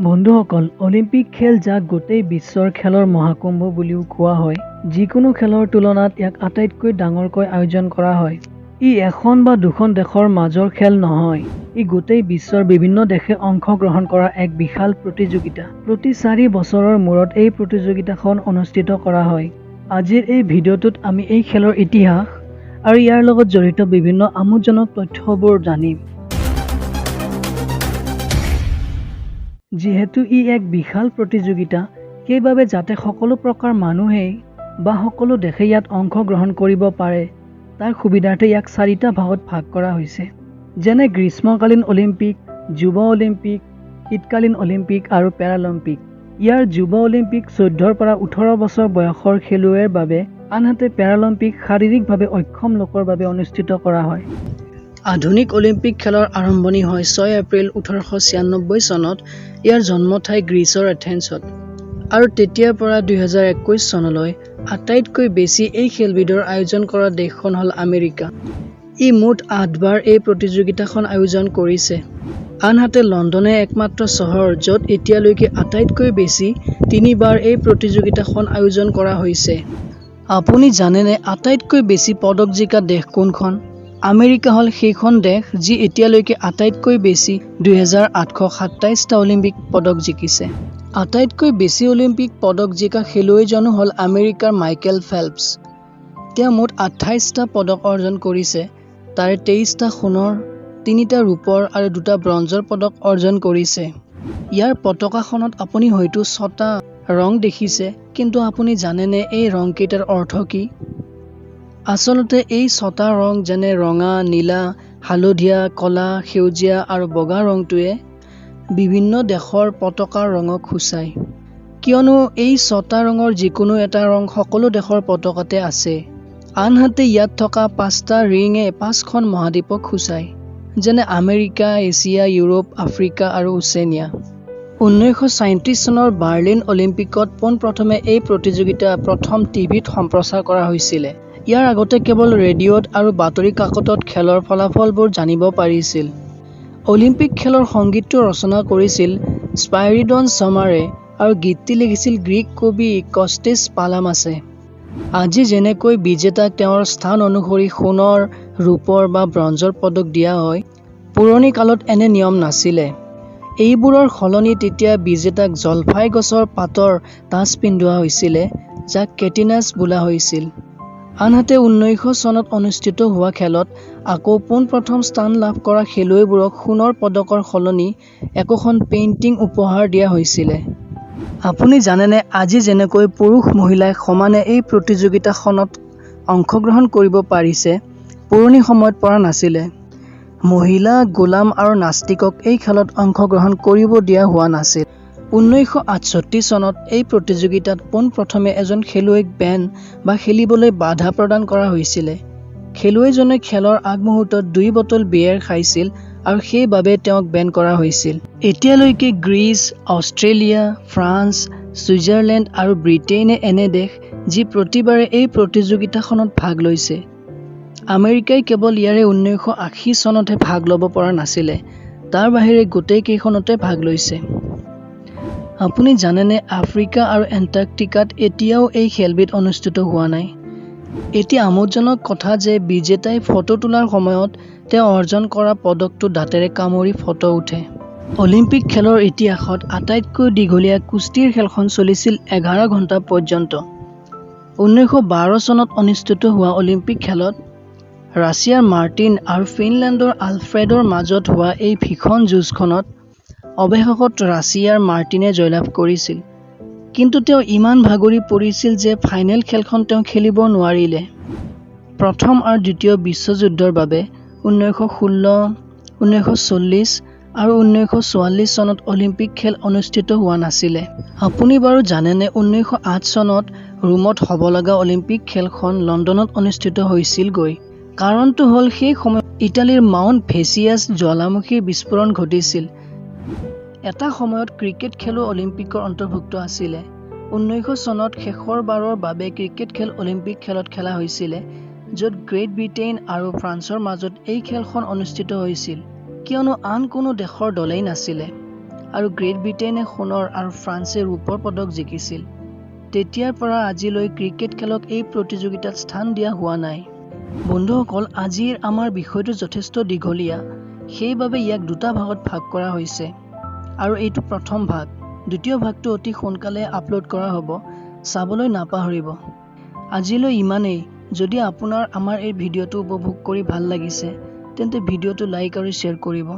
বন্ধুসকল, অলিম্পিক খেল যাক গোটেই বিশ্বৰ খেলৰ মহাকুম্ভ বুলিও কোৱা হয়, যিকোনো খেলৰ তুলনাত ইয়াক আটাইতকৈ ডাঙৰকৈ আয়োজন কৰা হয়। ই এখন বা দুখন দেশৰ মাজৰ খেল নহয়, ই গোটেই বিশ্বৰ বিভিন্ন দেশে অংশগ্ৰহণ কৰা এক বিশাল প্ৰতিযোগিতা। প্ৰতি 4 বছৰৰ মূৰত এই প্ৰতিযোগিতাখন অনুষ্ঠিত কৰা হয়। আজিৰ এই ভিডিঅ'টোত আমি এই খেলৰ ইতিহাস আৰু ইয়াৰ লগত জড়িত বিভিন্ন আমোদজনক তথ্যবোৰ জানিম। যিহেতু ই এক বিশাল প্ৰতিযোগিতা, সেইবাবে যাতে সকলো প্ৰকাৰ মানুহেই বা সকলো দেশে ইয়াত অংশগ্ৰহণ কৰিব পাৰে তাৰ সুবিধাৰ্থে ইয়াক 4টা ভাগত ভাগ কৰা হৈছে, যেনে গ্ৰীষ্মকালীন অলিম্পিক, যুৱ অলিম্পিক, শীতকালীন অলিম্পিক আৰু পেৰালিম্পিক। ইয়াৰ যুৱ অলিম্পিক 14ৰ পৰা 18 বছৰ বয়সৰ খেলুৱৈৰ বাবে, আনহাতে পেৰালিম্পিক শাৰীৰিকভাৱে অক্ষম লোকৰ বাবে অনুষ্ঠিত কৰা হয়। আধুনিক অলিম্পিক খেলৰ আৰম্ভণি হয় 6 এপ্ৰিল 1896 চনত ইয়াৰ জন্মঠাই গ্ৰীচৰ এথেন্সত, আৰু তেতিয়াৰ পৰা 2021 চনলৈ আটাইতকৈ বেছি এই খেলবিধৰ আয়োজন কৰা দেশখন হ'ল আমেৰিকা। ই মুঠ 8বাৰ এই প্ৰতিযোগিতাখন আয়োজন কৰিছে। আনহাতে লণ্ডনে একমাত্ৰ চহৰ য'ত এতিয়ালৈকে আটাইতকৈ বেছি 3বাৰ এই প্ৰতিযোগিতাখন আয়োজন কৰা হৈছে। আপুনি জানেনে আটাইতকৈ বেছি পদক জিকা দেশ কোনখন? আমেৰিকা হ'ল সেইখন দেশ যি এতিয়ালৈকে আটাইতকৈ বেছি 2827টা অলিম্পিক পদক জিকিছে। আটাইতকৈ বেছি অলিম্পিক পদক জিকা খেলুৱৈজনো হ'ল আমেৰিকাৰ মাইকেল ফেল্পছ। তেওঁ মুঠ 28টা পদক অৰ্জন কৰিছে, তাৰে 23টা সোণৰ, 3টা ৰূপৰ আৰু 2টা ব্ৰঞ্জৰ পদক অৰ্জন কৰিছে। ইয়াৰ পতাকাখনত আপুনি হয়তো 6টা ৰং দেখিছে, কিন্তু আপুনি জানেনে এই ৰংকেইটাৰ অৰ্থ কি? আচলতে এই 6টা ৰং যেনে ৰঙা, নীলা, হালধীয়া, ক'লা, সেউজীয়া আৰু বগা ৰংটোৱে বিভিন্ন দেশৰ পতাকাৰ ৰঙক সূচায়। কিয়নো এই 6টা ৰঙৰ যিকোনো এটা ৰং সকলো দেশৰ পতাকাতে আছে। আনহাতে ইয়াত থকা 5টা ৰিঙে 5খন মহাদ্বীপক সূচায়, যেনে আমেৰিকা, এছিয়া, ইউৰোপ, আফ্ৰিকা আৰু ওচেনিয়া। 1937 চনৰ বাৰ্লিন অলিম্পিকত পোনপ্ৰথমে এই প্ৰতিযোগিতা প্ৰথম টিভিত সম্প্ৰচাৰ কৰা হৈছিলে। ইয়াৰ আগতে কেৱল ৰেডিঅ'ত আৰু বাতৰি কাকতত খেলৰ ফলাফলবোৰ জানিব পাৰিছিল। অলিম্পিক খেলৰ সংগীতটো ৰচনা কৰিছিল স্পাইৰিডন ছামাৰে আৰু গীতটি লিখিছিল গ্ৰীক কবি কষ্টিছ পালামাছে। আজি যেনেকৈ বিজেতাক তেওঁৰ স্থান অনুসৰি সোণৰ, ৰূপৰ বা ব্ৰঞ্জৰ পদক দিয়া হয়, পুৰণি কালত এনে নিয়ম নাছিলে। এইবোৰৰ সলনি তেতিয়া বিজেতাক জলফাই গছৰ পাতৰ তাজ পিন্ধোৱা হৈছিলে, যাক কেটিনাছ বোলা হৈছিল। আনহাতে 1900 চনত অনুষ্ঠিত হোৱা খেলত আকৌ পোনপ্ৰথম স্থান লাভ কৰা খেলুৱৈবোৰক সোণৰ পদকৰ সলনি একোখন পেইণ্টিং উপহাৰ দিয়া হৈছিলে। আপুনি জানেনে আজি যেনেকৈ পুৰুষ মহিলাই সমানে এই প্ৰতিযোগিতাখনত অংশগ্ৰহণ কৰিব পাৰিছে, পুৰণি সময়ত পৰা নাছিলে। মহিলা, গোলাম আৰু নাস্তিকক এই খেলত অংশগ্ৰহণ কৰিব দিয়া হোৱা নাছিল। 1968 চনত এই প্ৰতিযোগিতাত পোনপ্ৰথমে এজন খেলুৱৈক বেন বা খেলিবলৈ বাধা প্ৰদান কৰা হৈছিলে। খেলুৱৈজনে খেলৰ আগমুহূৰ্তত 2 বটল বিয়েৰ খাইছিল আৰু সেইবাবে তেওঁক বেন কৰা হৈছিল। এতিয়ালৈকে গ্ৰীচ, অষ্ট্ৰেলিয়া, ফ্ৰান্স, ছুইজাৰলেণ্ড আৰু ব্ৰিটেইনে এনে দেশ যি প্ৰতিবাৰে এই প্ৰতিযোগিতাখনত ভাগ লৈছে। আমেৰিকাই কেৱল ইয়াৰে 1980 চনতহে ভাগ ল'ব পৰা নাছিলে, তাৰ বাহিৰে গোটেইকেইখনতে ভাগ লৈছে। আপুনি জানেনে আফ্ৰিকা আৰু এণ্টাৰ্কটিকাত এতিয়াও এই খেলবিধ অনুষ্ঠিত হোৱা নাই। এটি আমোদজনক কথা যে বিজেতাই ফটো তোলাৰ সময়ত তেওঁ অৰ্জন কৰা পদকটো দাঁতেৰে কামুৰি ফটো উঠে। অলিম্পিক খেলৰ ইতিহাসত আটাইতকৈ দীঘলীয়া কুস্তিৰ খেলখন চলিছিল 11 ঘণ্টা পৰ্যন্ত। 1912 চনত অনুষ্ঠিত হোৱা অলিম্পিক খেলত ৰাছিয়াৰ মাৰ্টিন আৰু ফিনলেণ্ডৰ আলফ্ৰেডৰ মাজত হোৱা এই ভীষণ যুঁজখনত অৱশেষত ৰাছিয়াৰ মাৰ্টিনে জয়লাভ কৰিছিল। কিন্তু তেওঁ ইমান ভাগৰি পৰিছিল যে ফাইনেল খেলখন তেওঁ খেলিব নোৱাৰিলে। প্ৰথম আৰু দ্বিতীয় বিশ্বযুদ্ধৰ বাবে 1916, 1940 আৰু 1944 চনত অলিম্পিক খেল অনুষ্ঠিত হোৱা নাছিলে। আপুনি বাৰু জানেনে 1908 চনত ৰোমত হ'ব লগা অলিম্পিক খেলখন লণ্ডনত অনুষ্ঠিত হৈছিলগৈ? কাৰণটো হ'ল সেই সময়ত ইটালীৰ মাউণ্ট ভেচিয়াছ জ্বালামুখীৰ বিস্ফোৰণ ঘটিছিল। এটা সময়ত ক্ৰিকেট খেলো অলিম্পিকৰ অন্তৰ্ভুক্ত আছিলে। 1900 চনত শেষৰবাৰৰ বাবে ক্ৰিকেট খেল অলিম্পিক খেলত খেলা হৈছিলে, য'ত গ্ৰেট ব্ৰিটেইন আৰু ফ্ৰান্সৰ মাজত এই খেলখন অনুষ্ঠিত হৈছিল, কিয়নো আন কোনো দেশৰ দলেই নাছিলে। আৰু গ্ৰেট ব্ৰিটেইনে সোণৰ আৰু ফ্ৰান্সে ৰূপৰ পদক জিকিছিল। তেতিয়াৰ পৰা আজিলৈ ক্ৰিকেট খেলক এই প্ৰতিযোগিতাত স্থান দিয়া হোৱা নাই। বন্ধুসকল, আজিৰ আমাৰ বিষয়টো যথেষ্ট দীঘলীয়া, সেইবাবে ইয়াক দুটা ভাগত ভাগ কৰা হৈছে আৰু এইটো প্ৰথম ভাগ। দ্বিতীয় ভাগটো অতি সোনকালে আপলোড কৰা হ'ব, চাবলৈ নাপাহৰিব। আজিলৈ ইমানেই। যদি আপোনাৰ আমাৰ এই ভিডিঅ'টো উপভোগ কৰি ভাল লাগিছে, তেন্তে ভিডিঅ'টো লাইক আৰু শ্বেয়াৰ কৰিব।